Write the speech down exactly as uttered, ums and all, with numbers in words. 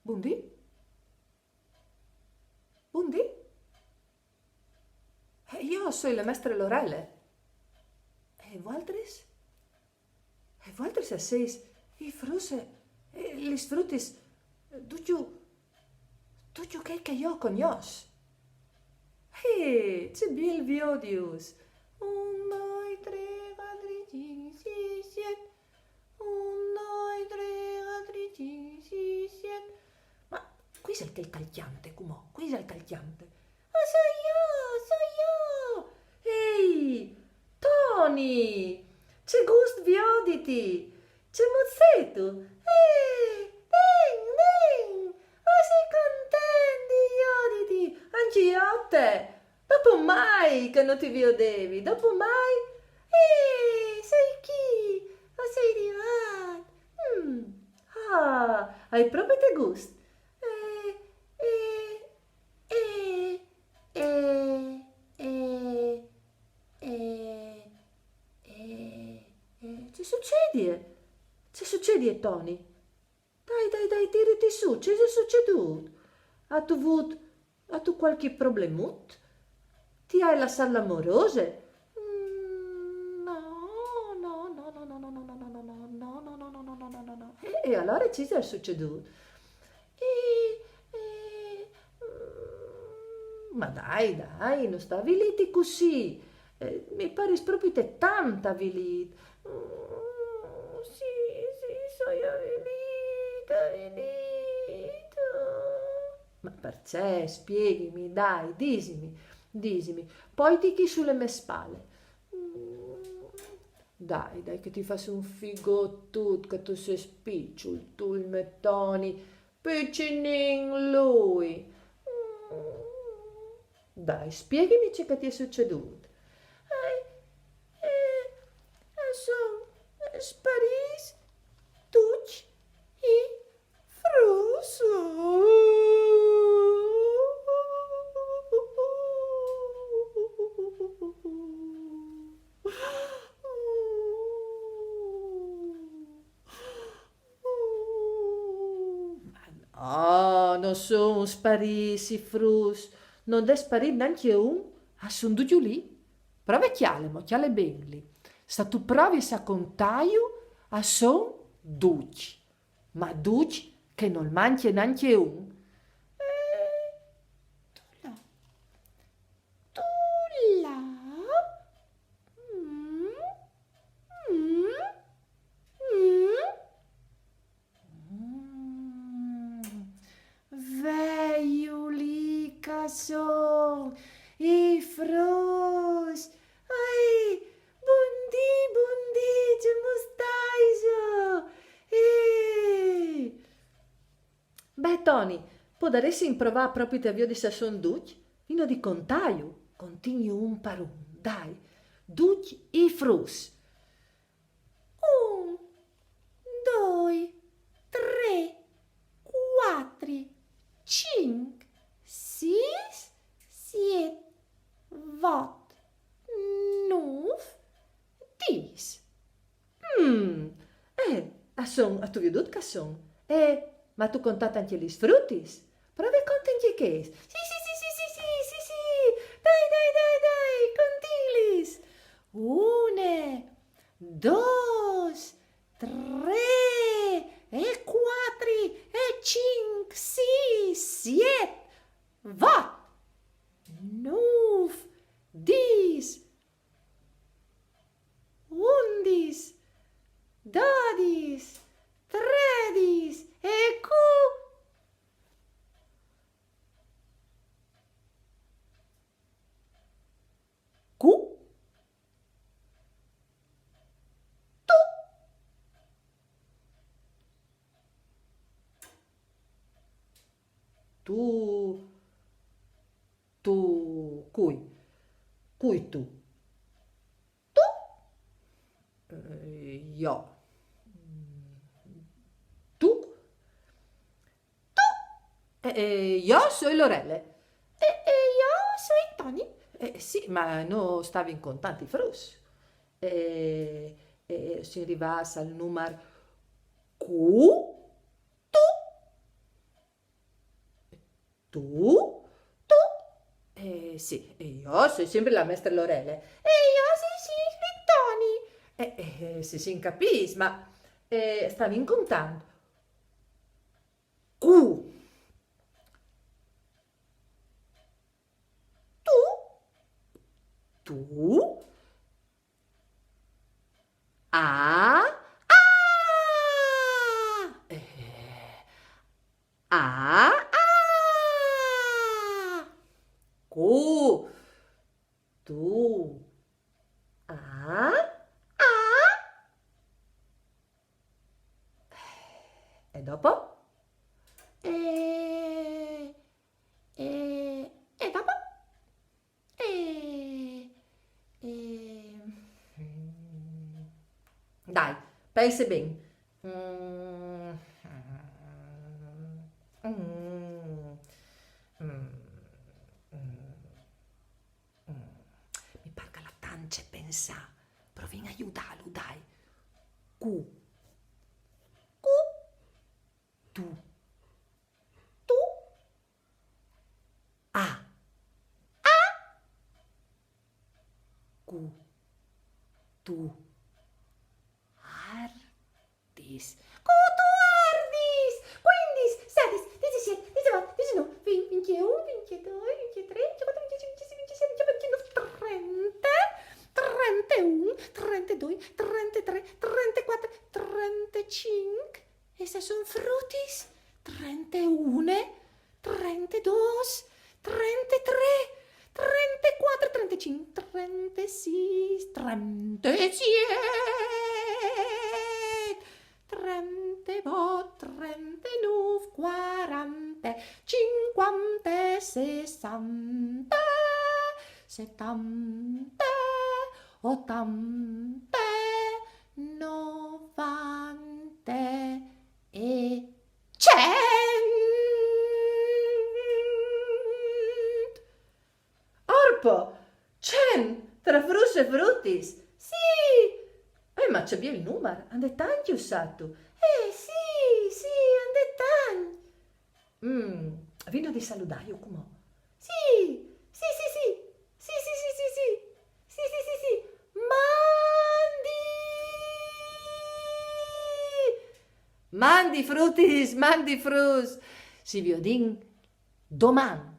Bundì? Bundì? Eh, jo o soi la mestre Lorele. E voaltris? E voaltris o seis i fruts e, e lis frutis, ducj, ducj chei che jo o cognòs. Eh, ce biel viodius! Un, doi, trê, cuatri, cinc, seis, siet. Un, doi, trê, cuatri, cinc, seis, siet. Ma cui isal chel che al cjante, cumò? Cui isal chel che al cjante? Ah, o soi jo, o soi jo! Ehi, Toni! Ce gust vioditi! Cemût sêstu? Eh, ben, ben! O soi content di vioditi! Ancje jo te! Dopo mai che no ti viodevi, dopo mai? Eh, o soi chi, o soi rivât. Mm. Ah, o ai propit gust. Eh, eh, eh, eh, eh, eh, eh, eh, ce sucedie? Ce sucedie, Toni? Dai, dai, dai, tiriti sù, ce isal sucedût? Âstu vût, âstu cualchi problemut? Ti àie lassât la morose? Mm, no, no, no. E, e alore ce isal sucedût? E, e, mm, ma dai, dai, no sta avilîti cussì. Eh, mi paris propit tant avilît. Mm, sì, sì, soi avilît, avilît. Ma parcè? Spieghimi, dai, disimi, disimi. Poiti chi su la mê spale. Mm, dai, dai, che ti fâs un figotut, che tu sês piçul, tu, il me Toni, picinin lui. Mm. Dai, spieghimi ce che ti è sucedût. Eh, eh, a son sparîts ducj i fruts. Ma no, no son sparîts i fruts, no 'nd è sparît nancje un, a son ducj li. Prove a cjalâ, mo, cjale ben li. Se tu provis a contâju, a son ducj. Ma ducj, che nol mancje nancje un. Eh, tu là. Tu là. Mm, mm, mm. Mm. Veju li che a son i fruts. Ai, bundì, bundì, cemût staiso? Eh. Beh, Toni, podaressin provâ propit a viodi se a son ducj? Vino di contâju, continti un par un, dai. Ducj i fruts. Un, doi, trê, cuatri, cinc, sîs, siet, vot, nûf, dîs. Mm. Eh, a son, âstu viodût che a son? Eh, ma âstu contât ancje lis frutis? Prove a contâ ancje chês. Sì, sì, sì, sì, sì, sì, sì, sì. Dai, dai, dai, dai, contintilis. Une, dôs, trê, e cuatri, e cinc, sîs, siet, vot, nûf, dîs, undis, dodis, tredis e cu... Cu? Tu? Tu, tu, cui? Cui tu? Tu? Eh, jo. Tu? Tu? Eh, eh, jo o soi Lorele. E, e jo o soi Toni. Eh, sì, ma no stavin contant i fruts. Eh, eh, o sin rivâts al numar cu? Tu? Tu? Tu? Eh, sì, e jo soi simpri la mestre Lorele. E jo soi simpri Toni. Eh, eh, sì, sì, capìs, ma, eh, stavìn contant. Cu. Tu? Tu? A, a! Eh, a, a! Cu, tu, a, a! E dopo? E, e, e dopo? E, e, mm. Dai, pense ben. Mm, mm, mm, mm, mm. Mi par che al à tant ce pensâ. Provìn a judâlu, dai. Cu. Cu. Tu. Tu. A. A. Cu. Tu. Ardis. Cu tu ardis. Cuindis, sedis, disisiet, disevot, disinûf, vint, vint e un, vint e doi, vint e trê, vint e cuatri, vint e cinc, vint e sîs, vint e siet, vint e opt, vint e nûf, trenta, trenta e un, trenta e doi, trenta e trê, trenta e cuatri, trenta e cinc. E se a son frutis? Trenta e une, trenta e dôs, trenta e trê, trenta e cuatri, trenta e cinc, trenta e sîs, trenta e siet, trenta e vot, trenta e nûf, cuaranta, cincuanta, sessanta, setanta, otanta, novanta e cent! Orpo! Cent! Tra fruts e frutis! Sì! Eh, ma ce biel numar, a 'nd è tancj, sâstu? Eh, sì, sì, a 'nd è tancj! Mm, vino di saludâju cumò. Sì, sì, sì, sì. Sì, sì, sì, sì, sì. Sì, sì, sì, sì. Mandi! Mandi frutis, mandi fruts. Si viodìn doman.